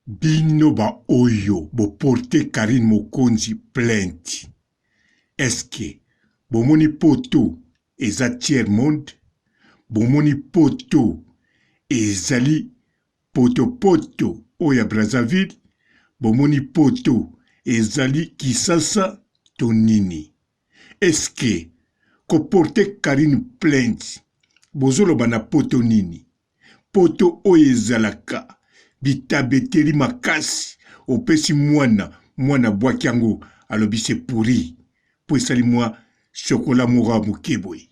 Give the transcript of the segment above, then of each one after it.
Bino ba oyo bo porter Carine Mokonzi plainte est ce que bomoni poto eza tiers monde? Bomoni poto ezali poto poto oyo ya Brazzaville? Bomoni poto ezali Kisasa to nini? Est ce que ko porter Carine plainte bozoloba na poto nini? Poto oyo ezalaka bitabeteli makasi opesi mwana mwana abwaki yango alobi c'est pourri po esali mwa chocolat moko ya moke boye.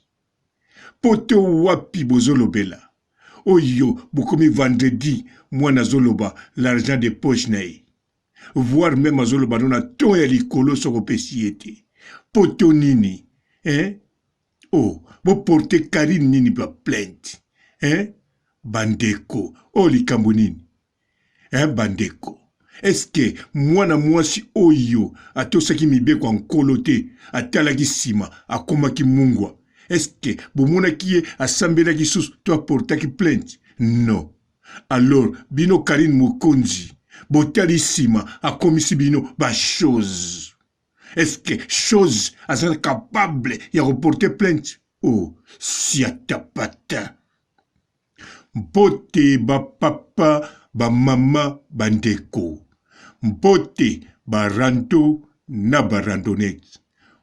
Poto wapi bozolobela oyo bokomi vendredi mwana azoloba l'argent de poche na ye voir meme azoloba no na ton ya likolo soki opesi ye te poto nini hein? Oh, bo porter Carine nini ba plainte hein? Bandeko, oyo likambo nini hein bandeko? Est-ce que mwana mwasi oyo atosaki mibeko ya Nkolo te, atalaki nsima, akomaki mungwa? Est-ce que bomonaki ye asambelaki susu to aportaki plainte? Non. Alors bino Carine Mokonzi botali nsima akomisi bino ba choses. Est-ce que chose aza capable ya ko porter plainte? Oh, siatapata. Mbote ba papa, ba mama, ba ndeko. Mbote ba rando na ba randonnettes.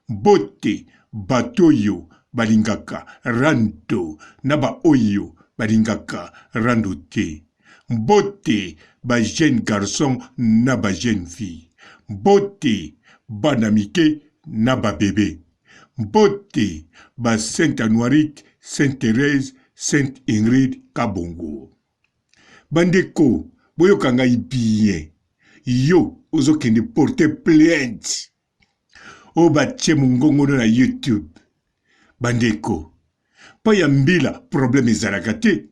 Mbote bato oyo balingaka rando na ba oyo balingaka rando te. Mbote ba jeune garçon na ba jeune fille. Mbote bana mike na ba bebe. Mbote ba Saint Anuarite, Saint Therèse, Saint Ingrid Kabongo. Bandeko boyoka ngai bien. Yo ozokende porter plainte oyo batie mongongo no na YouTube. Bandeko, mpo ya mbila problème ezalaka te.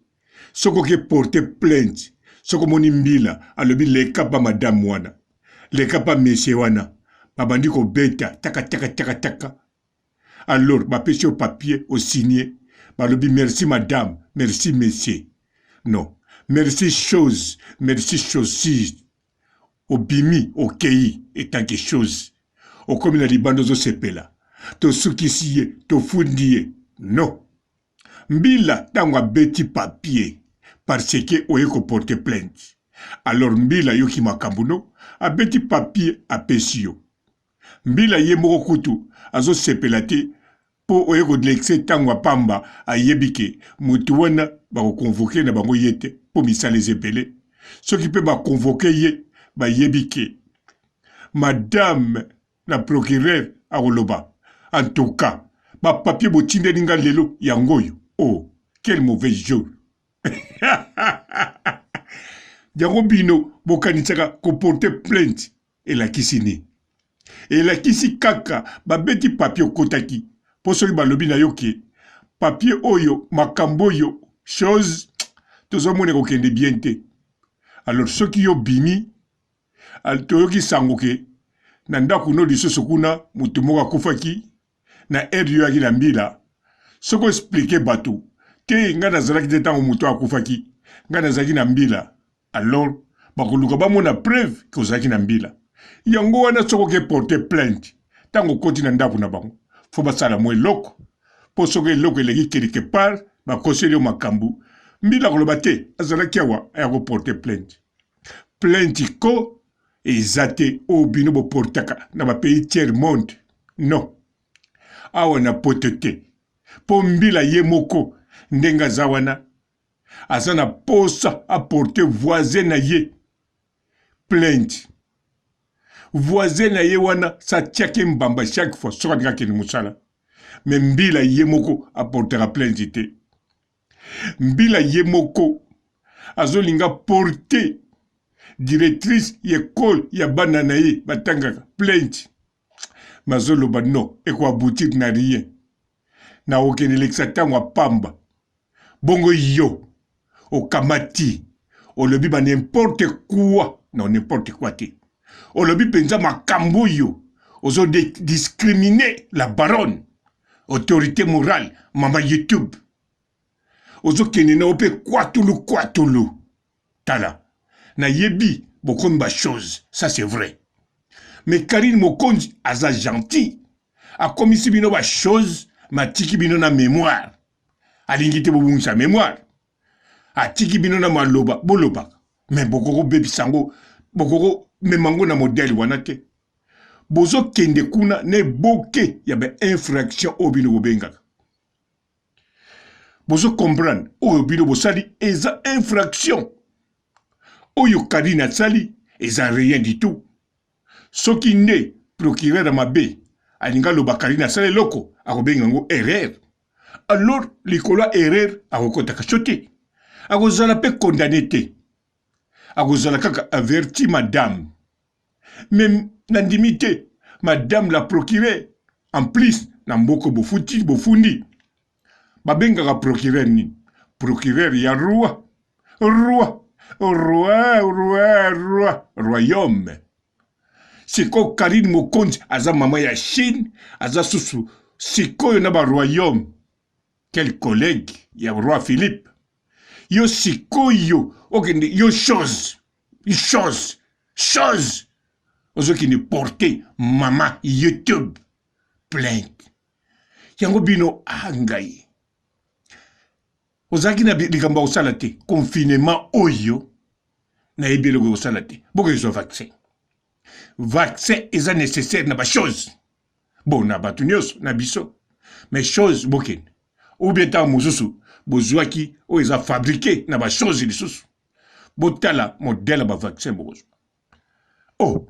Soki oke porter plainte, soki omoni mbila alobi leka pa madame wana, leka pa monsieur wana, babandi kobeta taka taka taka taka. Alors bapesi yo papier o signer, balobi merci madame, merci monsieur. Non, merci chose, merci chaussure. Obimi okeyi etant que chose okomi na libanda ozosepela tosukisi ye tofundi ye non mbila tango abeti papier parce que oye ko porter plainte alors mbila ayoki makambo no abeti papier apesi yo mbila ye moko kutu azosepela te Po oye ko lekisa tango ya pamba ayebi ke mutu wana bako convoquer na bango ye te po misala eza ebele soki pe ba convoquer ye bayebi ke madame la procureur akoloba en tout cas ba papier botindeli nga lelo yango oyo oh quel mauvais jour yango bino bokanisaka ko porter plainte Elakisi nini? Elakisi kaka babeti papier okotaki po soki balobi na yo ke papier oyo makambo oyo chose tozomona ekokende bien te alors soki yo obimi toyoki sango ke na ndako no lisusu kuna motu moko akufaki na heure yo oyaki na mbila soki oexplike bato te ngai nazalaki te ntango moto akufaki ngai nazalaki na mbila Alors bakoluka bamona preuve ke ozalaki na mbila. Yango wana soki oke porter plainte tango okoti na ndako na bango faut basala mwa eloko po soki eloko eleki quelque part bakoseli yo makambu mbila akoloba te azalaki awa aya ko porter plainte. Plainte ko eza te oyo bino bo portaka na ba pays tiers monde non awa na poto te po mbila ye moko ndenge aza wana aza na posa a porter voisin na ye plainte voisin na ye wana satiaki mbamba chaque fois soki alingi akende mosala me mbila ye moko aportaka plainte te mbila ye moko azolinga porte directrice ya ekole ya bana na ye batangaka plainte mazoloba no ekoaboutir na rien nakokende lekisa ntango ya pamba Bongo yo okamati olobi ba n'importe quoi non n'importe quoi te olobi penza makambo oyo ozo discriminer la baronne autorité morale mama youtube ozokende na yo mpe kwatulu kwatulu tala nayebi bokomi ba chose ça c'est vrai mais Karine Mokonzi aza gentil akomisi bino ba chose mais atiki bino na memoire alingi te bobungisa memoire atiki bino na maloba bolobaka mais bokoki kobebisa yango bokoki komema yango na modèle wana te bozokende kuna na eboke ya ba infraction oyo bino bobengaka bozo comprendre oyo bino bosali eza infraction oyo Karine asali eza rien du tout soki nde procureur ya mabe alingi aloba Karine asala eloko akobenga yango erreur alors likolo ya erreur akokota kasho te akozala mpe condamne te akozala kaka averti madame mais nandimi te madame la procureur en plus na mboko bofuti bofundi babengaka procureur nini procureur ya roi roi roi roi roi royaume sikoyo karine mokonzi aza mama ya chine aza susu sikoyo na baroyaume quel collègue ya roi philippe yo sikoyo okende yo chose chose chose ozokende porte mama youtube plainte yango bino a ah, ngai ozalaki na likambo ya kosala te confinement oyo nayebi eloko ya kosala te bokozwa vaccin vaccin eza nécessaire na bachose bon na bato nyonso na biso mais chose bokende ou bien ntango mosusu bozwaki oyo eza fabriqué na bachose lisusu botala modèle ya bavaccin bokozwa oh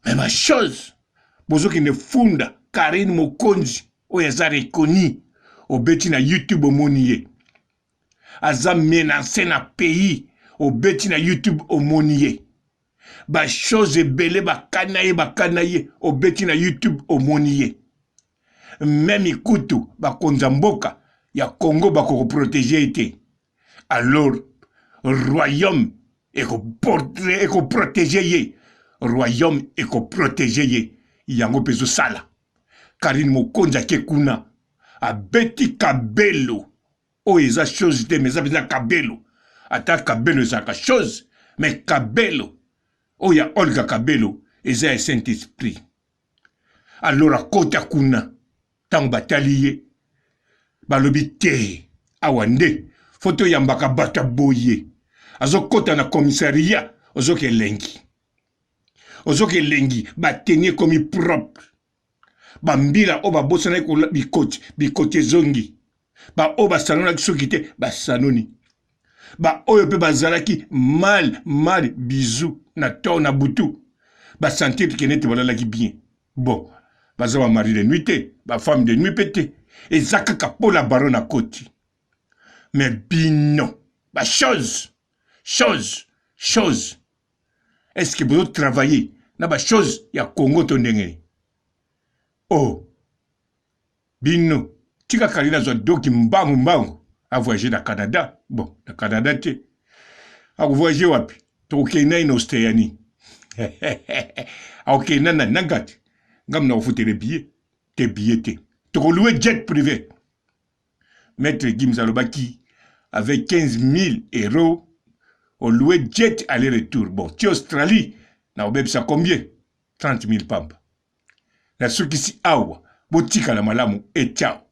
mais bachose bozokende funda karine mokonzi oyo aza reconnu obeti na youtube omoni ye aza menace na pays obeti na youtube omoni ye ba chose ebele bakana ye bakana ye obeti na youtube omoni ye meme kutu bakonza mboka ya congo bakokoprotege ye te alors royaume ekoprotege ye royaume ekoprotege ye yango mpe ezosala karine mokonzi ake kuna abeti kabelo oyo eza chose te mais eza mpenza kabelo ata kabelo ezalaka chose mais kabelo oyo ya olga kabelo eza ya saint esprit alors akota kuna ntango batali ye balobi te awa nde fo toyambaka bato ya boye azokota na commissariat ozoka elengi ozoka elengi bateni ekomi propre bambila oyo babosanaki bikoti bikoti ezongi baoyo basanolaki soki te basanoni baoyo mpe bazalaki mal mal bizu na to na butu basentir ke neti balalaki bien bon baza bamari de nuit te bafemme de nuit mpe te eza kaka mpo la baron akoti mais bino bachose chose chose est ce que bozo travailler na ba chose ya Congo to ndenge nini oh bino tika Karine azwa doki mbangu mbangu a voyager na Canada bon na Canada te ako voyager wapi tokokende na ye na Océanie akokende na na ngati ngambo na kofutele billet te billet te tokoloue jet privé Maître Gims alobaki avec 15 000 euros oloue jet aller retour bon ti Australie na obebisa combien 30 000 pamba nasukisi awa botikala malamu et ciao.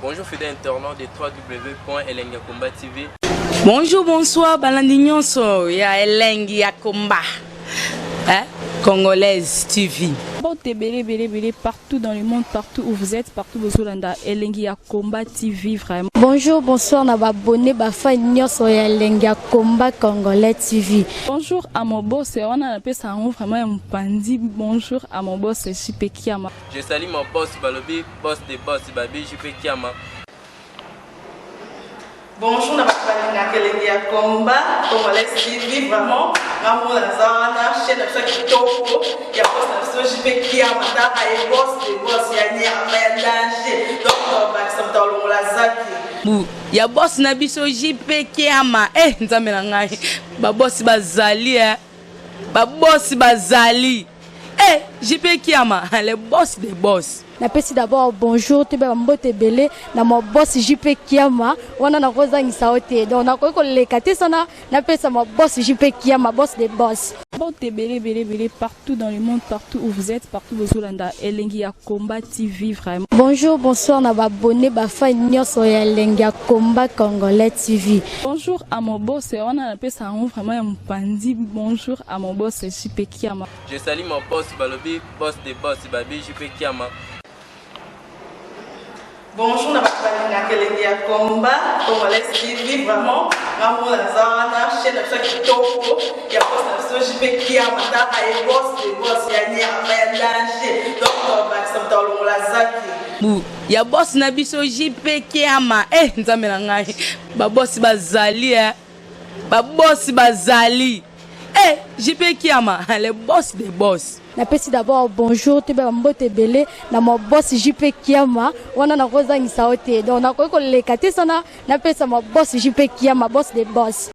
Bonjour fidèles internautes de www.elengiyakomba TV. Bonjour, bonsoir, balandi nyonso ya Elengi ya Komba. Hein? Congolaise TV. Mbote ebele ebele ebele partout dans le monde, partout où vous êtes, partout bozolanda Elengi ya Combat TV vraiment. Bonjour, bonsoir na ba abonné ba fan nyonso ya Elengi ya Combat Congolais TV. Bonjour à mon boss, wana napesa yango vraiment ya mopanzi. Bonjour à mon boss JP Kiama. Je salue mon boss balobi boss de boss babi JP Kiama. Bonjour na bato balingaka elengi ya combat congolais TV vraiment nga moko naza wana chaîne na biso ya kitoko ya boss na biso JP Kiama taka ye boss de boss ya nyama ya danger donc bakisa moto alongola zaki bu ya boss na biso JP Kiama eh nzambe na ngai ba boss bazali eh ba boss bazali eh JP Kiama le boss de boss. Napesi d'abord bonjour, toyeba bambote ebele na ma boss JP Kiama. Wana nakozangisa yo te, donc nakoki koleka te sana napesa ma boss JP Kiama, boss de boss. Mbote ebele ebele ebele partout dans le monde, partout où vous êtes, partout bozolanda Elengi ya Combat TV vraiment. Bonjour, bonsoir na baabonnés, bafans nyonso ya Elengi ya Combat Congolais TV. Bonjour à mon boss, wana napesa yango vraiment ya mopanzi. Bonjour à mon boss JP Kiama. Je salue mon boss, balobi boss de boss, babi JP Kiama. Bonjour na bato balingaka Elengi ya Combat Congolais TV. Vraiment, ngamona naza wana, chaîne na biso ya kitoko ya boss na biso JP Kiama. Taka ye, boss de boss ya nyama ya danger, donc tobakisa moto alongola zaki. Bu ya boss na biso JP Kiama. E Nzambe na ngai, babosi bazali e, babosi bazali e, JP Kiama, le boss de boss. Napesi d'abord bonjour, toyeba bambote ebele na ma boss JP Kiama. Wana nakozangisa yo te, donc nakoki koleka te sana napesa ma boss JP Kiama, boss de boss.